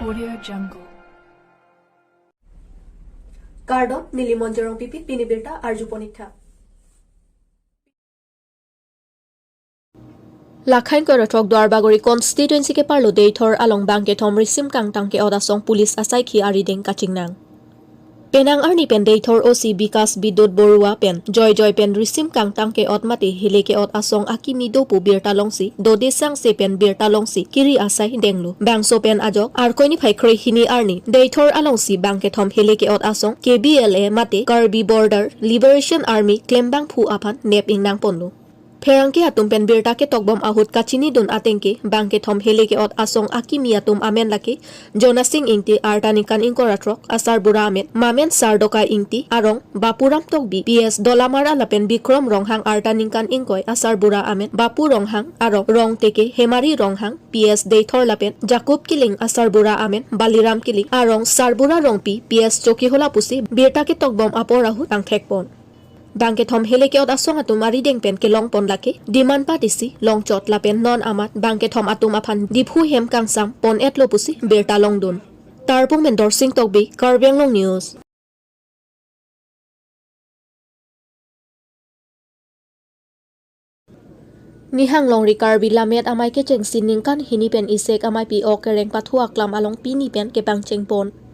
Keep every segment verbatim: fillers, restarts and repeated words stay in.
Audio Jungle. Kardom, neli Monjorong Pipi, pini birta arjupon ik tha. Lakhain korotrok Duarbagori constituency keparlo Deithor along bangkethom risim kangtang ke-ot asong police asaikhi arideng kachingnang. Penang arni pen Deithor O C Bikas Bidut Borua pen joijoi pen risim kangtang ke-ot mate hele ke-ot asong akimi do pu birta longsi, dode sangse pen birta longsi kiri asai denglo. Bangso pen ajok Arkoi niphai kre-hini arni Deithor alongsi bangkethom hele ke-ot asong K B L A mate Karbi Border Liberation Army klembangphu aphan nep ingnangponlo. Pherangke atum pen birta ketokbom ahut kachinidun atengke, bangkethom hele ke-ot asong akimi atum amen lake Jonasing Ingti, arta ningkan ingkoi ra throk, asarbura amen Mamen Sardokai Ingti, arong Bapuram Tokbi, P S Dolamara, lapen Bikrom Ronghang, arta ningkan ingkoi, asarbura amen Bapu Ronghang, arong Rongteke Hemari Ronghang, P S Deithor, lapen Jacob Killing, asarbura amen Baliram Killing, arong Sarbura Rongpi, P S Chokihola pusi birta ketokbom apor ahut nangthekpon. Bangkethom hele ke-ot asong atum arideng pen kelongpon lake, demand patisi longchot lapen non amat bangkethom atum aphan Diphu hem kangsam pon-etlo pusi birta longdun. Tarpung pen Dorsing Tokbi, Karbi Anglong News. Nihang longri Karbi Lammet Amei kechengsi ningkan hini pen isek ameipi ok kereng pathu aklam along pini pen kepangchengpon.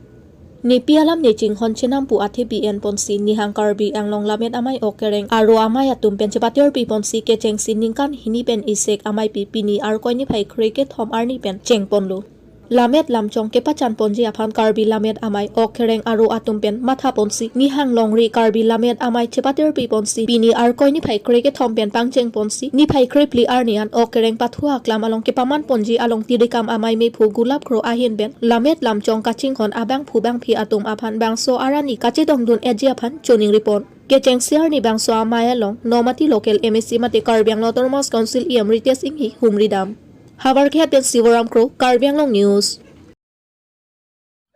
Nepi alam ne chinghon chenam pu athepi enponsi Nihang Karbi Anglong Lammet Amei ok kereng aro amei atum pen chepatirpiponsi kechengsi ningkan hini pen isek ameipi pini Arkoi niphai kre-kethom arni pen chengponlo. Lammet lamchong kepachanponji aphan Karbi Lammet Amei ok kereng aro atum pen mathaponsi Nihang longri Karbi Lammet Amei chepatirpiponsi pini Arkoi niphai kre-kethom pen pangchengponsi niphai krephli arni an ok kereng pathu aklam along kepamanponji along tirikam amei mephu Gulap Kro ahin pen lammet lamchong kachinghon abangphu bangphi atum aphan bangso arani kachedongdun-etji aphan choningripon. Kechengsi arni bangso amei along Nomati local M A C mate Karbi Anglong Autonomous Council E M Ritesh Enghi humridam. Havarkehat pen Sivoram Kro, Karbi Anglong News.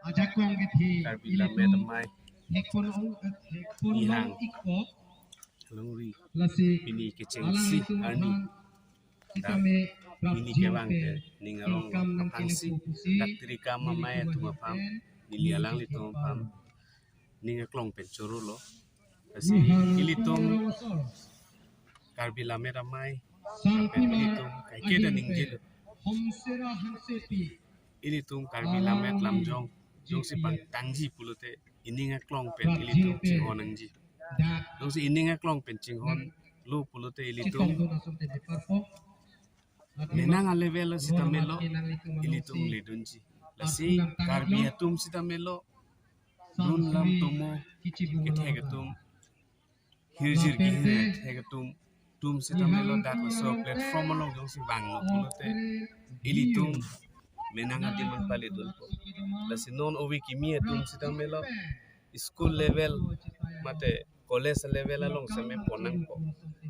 Ajakong kethe Karbi Lammet Amei Nihang longri pini kechengsi arni dak pini kevang ke ning arong aphansi dak tirikam amei atum aphan, neli alanglitum aphan ning aklong pen chorolo. Lasi ilitum Karbi Lammet Amei lapen ilitum kaiketa ningjelo. Ilitum Karbi Lammet lamchong jongsi pangtangji pulote ining aklong pen ilitum chinghon nangji. Jongsi ining aklong pen chinghonlo pulote ilitum menang a-level sitame lo ilitum ledunji. Lasi Karbi atum sitame lo, lun lam tomo kethek atum, hirjir kehir kethek atum, atum sitame lo dak laso platform along jongsi vanglo pulote ilitum menang adim an paledunpo. Lasi non ove kimi atum sitame lo, school level mate college level along seme ponnangpo.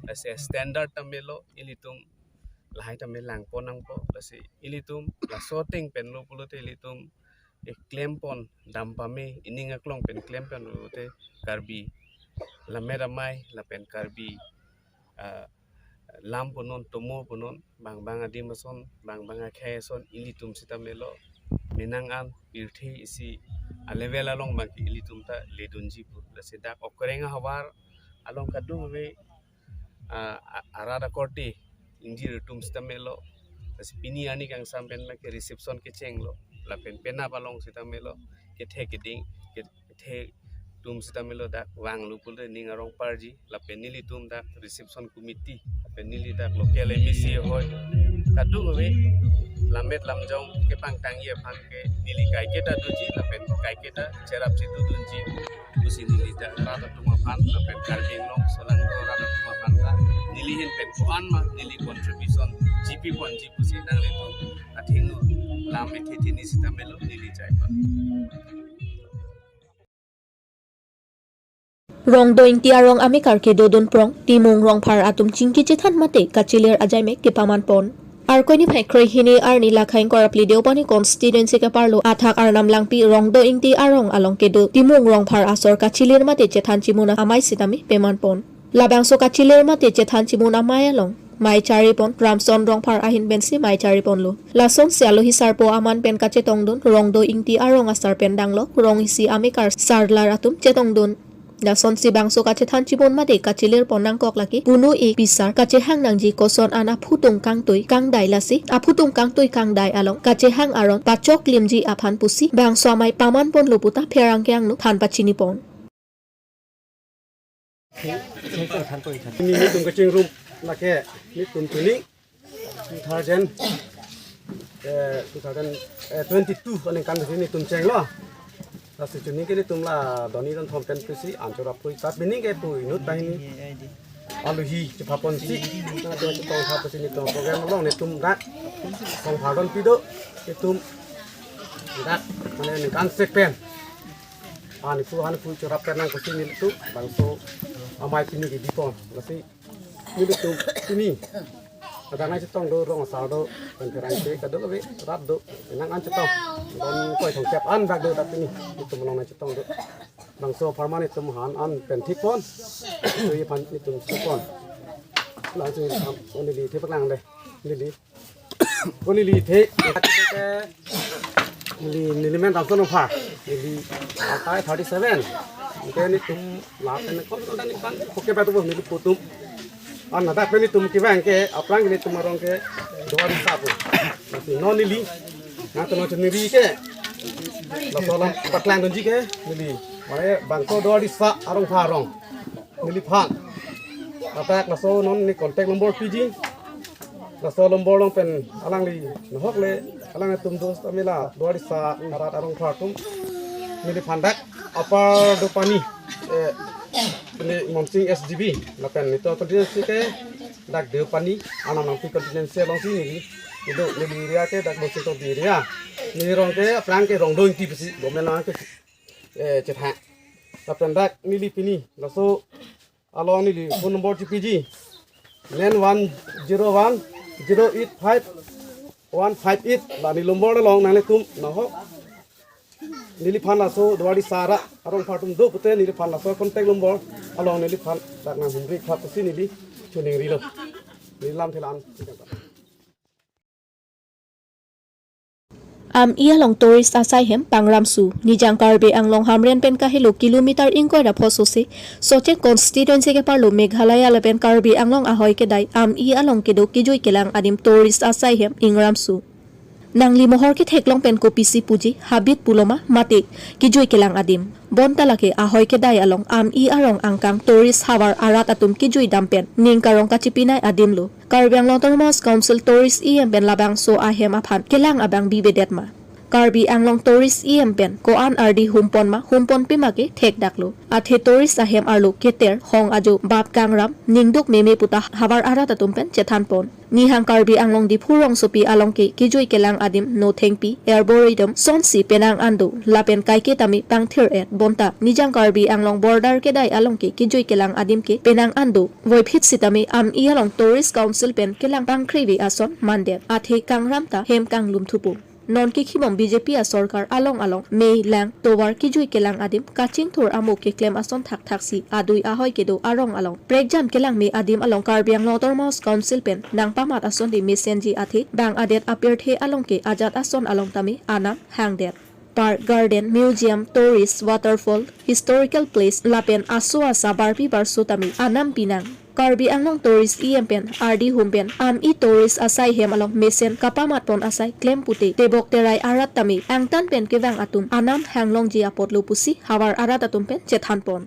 Lasi standard tame lo, ilitum lahai tame langponnangpo. Lasi ilitum laso ateng pen lo pulote ilitum eklempon dam pame, ining aklong pen klempon pulote Karbi Lammet Amei lapen Karbi, ah, lam punon, tomo punon, bang bang adim ason, bang bang akhei ason ilitum sitame lo menang an pirthe isi a-level along bang ke ilitum ta ledunji pu. Lasi dak ok kereng ahavar along kadokave, ah, a-, arat akorte ingjir atum sitame lo. Lasi pini arni kangsam pen bang ke reception kechenglo, lapen penap along sitame lo kethek keding, ke-, kethek atum sitame lo dak vanglo pulote ning arong parji, lapen nelitum dak reception committee, lapen neli dak local M A C ahoi, kadokave lammet lamchong kepangtangji aphan ke neli kaiketa doji, lapen kaiketa cherap chitu dunji pusi neli dak rat atum aphan lapen Karbi Anglong solangdo rat atum aphan ta neli ahin pen ko-an ma neli contribution chipiponji pusi nanglitum athengno lam ethe theni sitame lo neli chaipa. Rongdo Ingti arong amekar kedodun prong, Timung Rongphar atum chingki chethan mate kachilir ajaimek kepamanpon. Arkoi niphai kre-hini arni Lakhain Korapli Deopani constituency keparlo athak Arnam Langpi Rongdo Ingti arong along kedo Timung Rongphar asor kachilir mate chethan chimun amei sitame pemanpon. Labangso kachilir mate chethan chimun amei along Mai charipon Ramson Rongphar ahin pensi mai chariponlo. Lasonsi alohi sarpo aman pen kachetongdun Rongdo Ingti arong asar pen danglok rong isi amekar sarlar atum chetongdun. Lasonsi bangso kachethan chibon mate kachilirpon nangkok lake punu ik pisar kachehang nangji koson an aphutung kangtui kangdai lasi aphutung kangtui kangdai along kachehang aron pachoklimji aphan pusi bangso amei pamanponlo puta pherangke angno than pachinipon. Ni netum kachingrum lake netum pini two thousand, eh, two thousand, eh, twenty-two aningkan si netum chenglo. Lasi chini ke netum la doni don thom pen pusi anchor apui ta pini ke pu inut banghini alohi chephaponsi, na do chetong thap pusi netum program along netum dak kong phadon pido netum dak mane ningkan sek pen. Ani pu han pu chorap pen nang pusi netum bangso amei pini ke bipon. Lasi netum pini kadang nangchetong do rong asar do pen pherangke kadokave rat do nang an chetong. Don koi thong kep an bak do dak pini netum along nangchetong do. Bangso apharman netum han an pen thikpon. Tui aphan netum thikpon. Langsung ham onili thepaklang de. Nili. Ko nili the. Nili, neli men Ramson Rongphar. Neli atai thirty-seven. Ke netum la pen kon kon ni pan oke pa tu neli pu atum. An na dak pen netum kevang ke aphrang netum arong ke Duardisa pu. Lasi non neli nangtum neli ke laso alam paklangdunji ke neli. Mane bangso Duardisa arong pharong neliphan. Ladak laso non ne contact number piji. Laso number along pen alangli nahok le alangtum dos amila Duardisa arat arong pharong atum neliphan dak Upper Deopani, eh, ne Umrangso S G B lapen netum constituency ke dak Deopani, Anam Nangpi constituency alongsi neli. Ido neli area ke dak Umrangso area. Neli rong ke aphrang ke Rongdo Ingti pusi government along ke, eh, chethan. Lapen dak neli pini laso along neli phone number chipiji nine one zero one zero eight five one five eight. La neli number along nanglitum nahok neliphan laso Duardisa arat arong pharong atum do pute neliphan laso contact number along neliphan dak nanghumri khap pusi neli choningrilo. Neli lamthe la-an. Am-i along tourist asai hem pangram su. Nijang Karbi Anglong Hamren pen kahelo kilometer ingkoi ra phosose Socheng constituency keparlo Meghalaya lapen Karbi Anglong ahoi kedai Am-i along kedo kejui kelang adim tourist asai hem ingram su. Nangli mohor ketheklong pen kopisi puji, habit puloma mate kejui kelang adim. Bonta lake ahoi kedai along Am-i arong angkang tourist havar arat atum kejui dam pen ning karong kachipinai adim lo. Karbi Anglong Autonomous Council Tourist E M pen labangso ahem aphan kelang abang bibedet ma? Karbi Anglong Tourist E M pen ko-an ardi humpon ma, humponpe ma ke thekdaklo. Athe tourist ahem arlo keter, hong ajo, bap kangram, ningduk meme puta havar arat atum pen chethanpon. Nihang Karbi Anglong Diphu rongsopi along ke kejui kelang adim no thengpi, arboretum, sonsi penang an do, lapen kaike tame pangthir-et, bonta Nijang Karbi Anglong border kedai along ke kejui kelang adim ke penang an do. Voiphit sitame Am-i along Tourist Council pen kelang pangkrevi ason mandet. Athe kangram ta hem kanglum thupo. Non kekhibom B J P asorkar along along mei lang tovar kejui kelang adim kachingthur amo keklem ason thakthaksi adui ahoi kedo arong along prekjam kelangme adim along Karbi Anglong Autonomous Council pen nangpamat asonte mesenji athe bang adet apirthe along ke ajat ason along tame anam hangdet. Park, garden, museum, tourist, waterfall, historical place lapen aso asa barpi barso tame anam pinang. Karbi Anglong Tourist E M pen ardi hum pen Am-i tourist asai hem along mesen kapamatpon asai klem pute tebok terai arat tame angtan pen kevang atum anam hanglongji apotlo pusi havar arat atum pen chethanpon.